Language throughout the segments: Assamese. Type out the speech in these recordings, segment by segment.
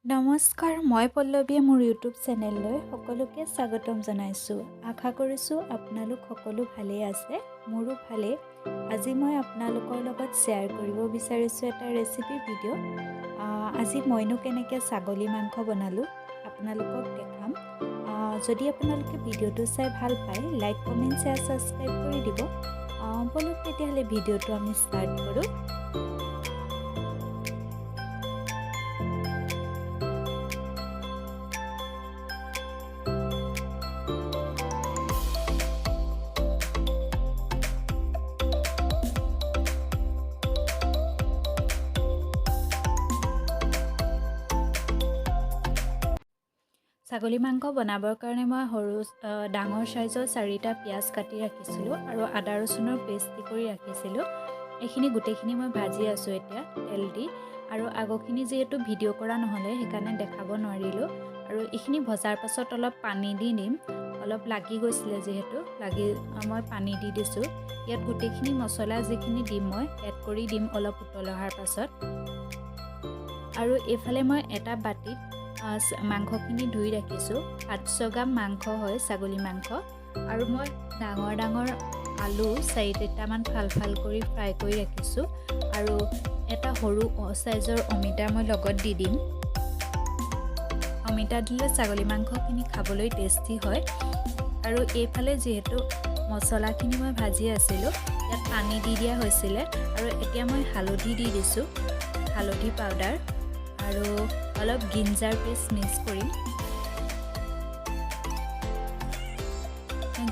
নমস্কাৰ, মই পল্লৱীয়ে মোৰ ইউটিউব চেনেললৈ সকলোকে স্বাগতম জনাইছোঁ। আশা কৰিছোঁ আপোনালোক সকলো ভালেই আছে, মোৰো ভালেই। আজি মই আপোনালোকৰ লগত শ্বেয়াৰ কৰিব বিচাৰিছোঁ এটা ৰেচিপি ভিডিঅ'। আজি মইনো কেনেকৈ ছাগলী মাংস বনালোঁ আপোনালোকক দেখাম। যদি আপোনালোকে ভিডিঅ'টো চাই ভাল পায়, লাইক, কমেণ্ট, শ্বেয়াৰ, ছাবস্ক্ৰাইব কৰি দিব। ব'লক তেতিয়াহ'লে ভিডিঅ'টো আমি ষ্টাৰ্ট কৰোঁ। ছাগলী মাংস বনাবৰ কাৰণে মই সৰু ডাঙৰ চাইজৰ 4টা পিঁয়াজ কাটি ৰাখিছিলোঁ আৰু আদা ৰচুনৰ পেষ্ট কৰি ৰাখিছিলোঁ। এইখিনি গোটেইখিনি মই ভাজি আছোঁ এতিয়া তেল দি। আৰু আগৰখিনি যিহেতু ভিডিঅ' কৰা নহ'লে সেইকাৰণে দেখাব নোৱাৰিলোঁ। আৰু এইখিনি ভজাৰ পাছত অলপ পানী দি দিম, অলপ লাগি গৈছিলে যিহেতু লাগি মই পানী দি দিছোঁ। ইয়াত গোটেইখিনি মছলা যিখিনি দিম মই এড কৰি দিম অলপ উতল অহাৰ পাছত। আৰু এইফালে মই এটা বাতিত মাংসখিনি ধুই ৰাখিছোঁ। 700 গ্ৰাম মাংস হয় ছাগলী মাংস। আৰু মই ডাঙৰ ডাঙৰ আলু 4টামান ফাল ফাল কৰি ফ্ৰাই কৰি ৰাখিছোঁ। আৰু এটা সৰু চাইজৰ অমিতা মই লগত দি দিম। অমিতা দিলে ছাগলী মাংসখিনি খাবলৈ টেষ্টি হয়। আৰু এইফালে যিহেতু মছলাখিনি মই ভাজি আছিলোঁ, ইয়াত পানী দি দিয়া হৈছিলে। আৰু এতিয়া মই হালধি দি দিছোঁ, হালধি পাউডাৰ আৰু অলপ গিঞ্জাৰ পেষ্ট মিক্স কৰিম।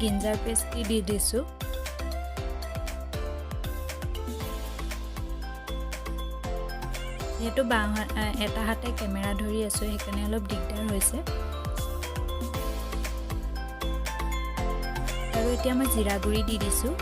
গিঞ্জাৰ পেষ্ট দি দিছোঁ। যিহেতু বাওঁ এটা হাতে কেমেৰা ধৰি আছোঁ, সেইকাৰণে অলপ দিগদাৰ হৈছে। আৰু এতিয়া মই জিৰা গুড়ি দি দিছোঁ।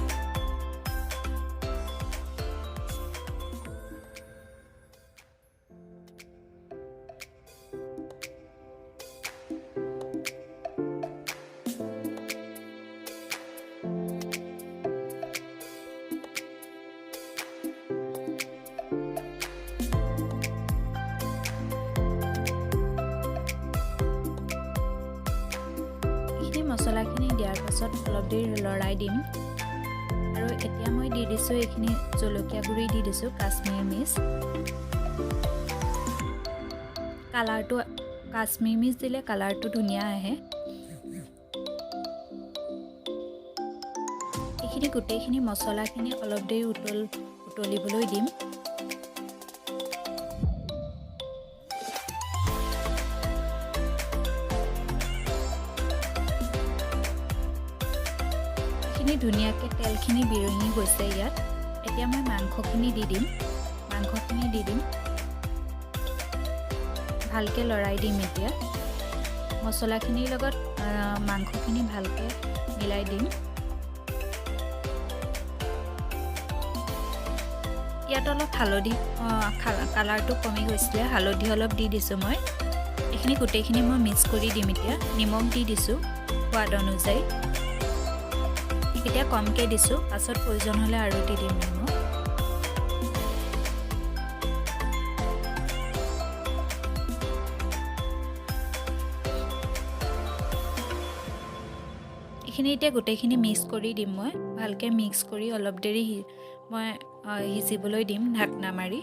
মছলাখিনি দিয়াৰ পাছত অলপ দেৰি লৰাই দিম। আৰু এতিয়া মই দি দিছোঁ এইখিনি জলকীয়া গুড়ি দি দিছোঁ, কাশ্মীৰ মিৰ্চ। কালাৰটো কাশ্মীৰ মিৰ্চ দিলে কালাৰটো ধুনীয়া আহে। এইখিনি গোটেইখিনি মছলাখিনি অলপ দেৰি উতলিবলৈ দিম। ধুনীয়াকৈ তেলখিনি বিৰঙি গৈছে ইয়াত। এতিয়া মই মাংসখিনি দি দিম। মাংসখিনি দি দিম, ভালকৈ লৰাই দিম। এতিয়া মছলাখিনিৰ লগত মাংসখিনি ভালকৈ মিলাই দিম। ইয়াত অলপ হালধি, কালাৰটো কমি গৈছিলে, হালধি অলপ দি দিছোঁ মই। এইখিনি গোটেইখিনি মই মিক্স কৰি দিম। এতিয়া নিমখ দি দিছোঁ সোৱাদ অনুযায়ী। এতিয়া কমকৈ দিছোঁ, পাছত প্ৰয়োজন হ'লে আৰু দি দিম নিমখ। এইখিনি এতিয়া গোটেইখিনি মিক্স কৰি দিম মই। ভালকৈ মিক্স কৰি অলপ দেৰি মই সিজিবলৈ দিম ঢাকনা মাৰি।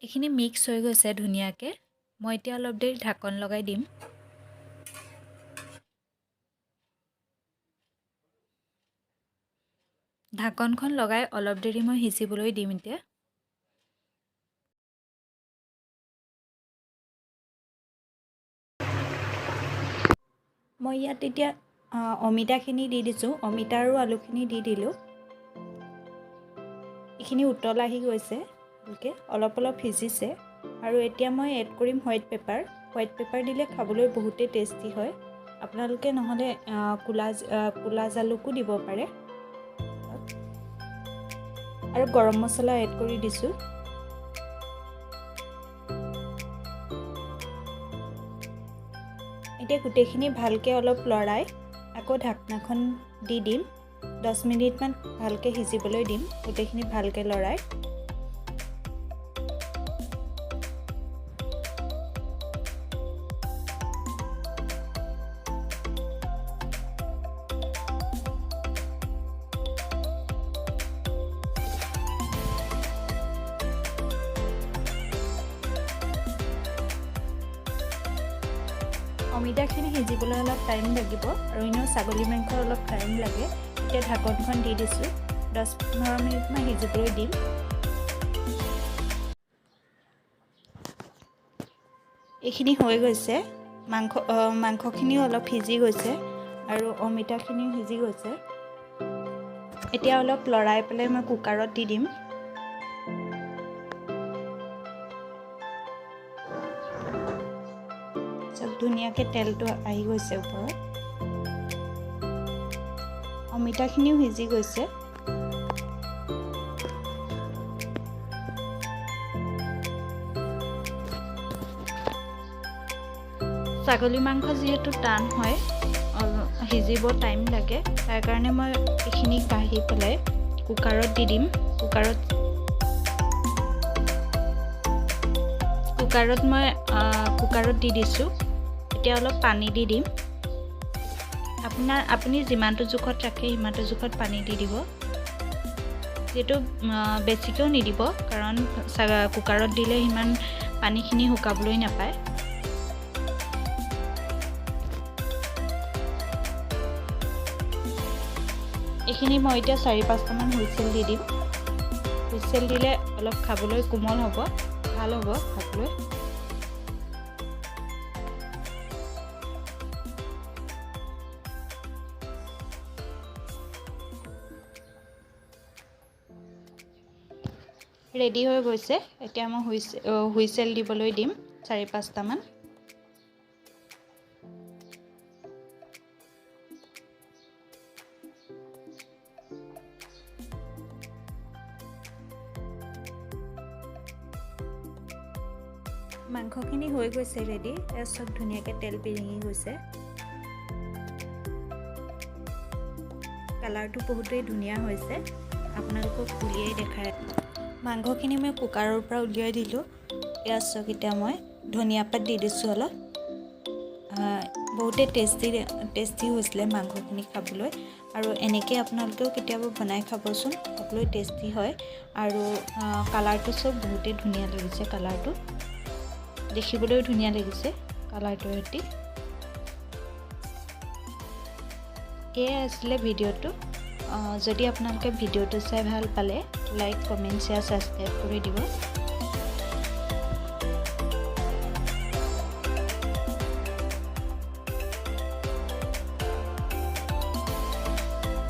এইখিনি মিক্স হৈ গৈছে ধুনীয়াকৈ। মই এতিয়া অলপ দেৰি ঢাকন লগাই দিম। ঢাকনখন লগাই অলপ দেৰি মই সিজিবলৈ দিম এতিয়া। মই ইয়াত এতিয়া অমিতাখিনি দি দিছোঁ। অমিতা আৰু আলুখিনি দি দিলোঁ। এইখিনি উতল আহি গৈছে, ভালকৈ অলপ অলপ সিজিছে। আৰু এতিয়া মই এড কৰিম হোৱাইট পেপাৰ। হোৱাইট পেপাৰ দিলে খাবলৈ বহুতেই টেষ্টি হয়। আপোনালোকে নহ'লে ক'লা জালুকো দিব পাৰে। আৰু গৰম মছলা এড কৰি দিছোঁ। এতিয়া গোটেইখিনি ভালকৈ অলপ লৰাই আকৌ ঢাকনাখন দি দিম। 10 মিনিটমান ভালকৈ সিজিবলৈ দিম, গোটেইখিনি ভালকৈ লৰাই। অমিতাখিনি সিজিবলৈ অলপ টাইম লাগিব আৰু এনেও ছাগলী মাংস অলপ টাইম লাগে। এতিয়া ঢাকনখন দি দিছোঁ, 10-15 মিনিটমান সিজিবলৈ দিম। এইখিনি হৈ গৈছে। মাংসখিনিও অলপ সিজি গৈছে আৰু অমিতাখিনিও সিজি গৈছে। এতিয়া অলপ লৰাই পেলাই মই কুকাৰত দি দিম। চব ধুনীয়াকৈ তেলটো আহি গৈছে ওপৰত। অমিতাখিনিও সিজি গৈছে। ছাগলী মাংস যিহেতু টান হয়, সিজিব টাইম লাগে, তাৰ কাৰণে মই এইখিনি কাঢ়ি পেলাই কুকাৰত দি দিম। কুকাৰত মই কুকাৰত দি দিছোঁ। এতিয়া অলপ পানী দি দিম। আপুনি যিমানটো জোখত ৰাখে, সিমানটো জোখত পানী দি দিব। যিহেতু বেছিকৈও নিদিব, কাৰণ কুকাৰত দিলে সিমান পানীখিনি শুকাবলৈ নাপায়। এইখিনি মই এতিয়া চাৰি পাঁচটামান হুইচেল দি দিম। হুইচেল দিলে অলপ খাবলৈ কোমল হ'ব, ভাল হ'ব খাবলৈ। ৰেডি হৈ গৈছে। এতিয়া মই হুইচেল দিবলৈ দিম চাৰি পাঁচটামান। মাংসখিনি হৈ গৈছে ৰেডি। চব ধুনীয়াকৈ তেল বিৰিঙি গৈছে। কালাৰটো বহুতেই ধুনীয়া হৈছে। আপোনালোকক উলিয়াই দেখাই। মাংসখিনি মই কুকাৰৰ পৰা উলিয়াই দিলোঁ। এয়া চাওক, এতিয়া মই ধনিয়া পাত দি দিছোঁ অলপ। বহুতেই টেষ্টি টেষ্টি হৈছিলে মাংসখিনি খাবলৈ আৰু এনেকৈ আপোনালোকেও কেতিয়াবা বনাই খাবচোন, খাবলৈ টেষ্টি হয়। আৰু কালাৰটো চব বহুতেই ধুনীয়া লাগিছে। কালাৰটো দেখিবলৈও ধুনীয়া লাগিছে কালাৰটোৰ সৈতে। এয়াই আছিলে ভিডিঅ'টো। যদি আপোনালোকে ভিডিঅ'টো চাই ভাল পালে, লাইক, কমেণ্ট, শ্বেয়াৰ, ছাবস্ক্ৰাইব কৰি দিব।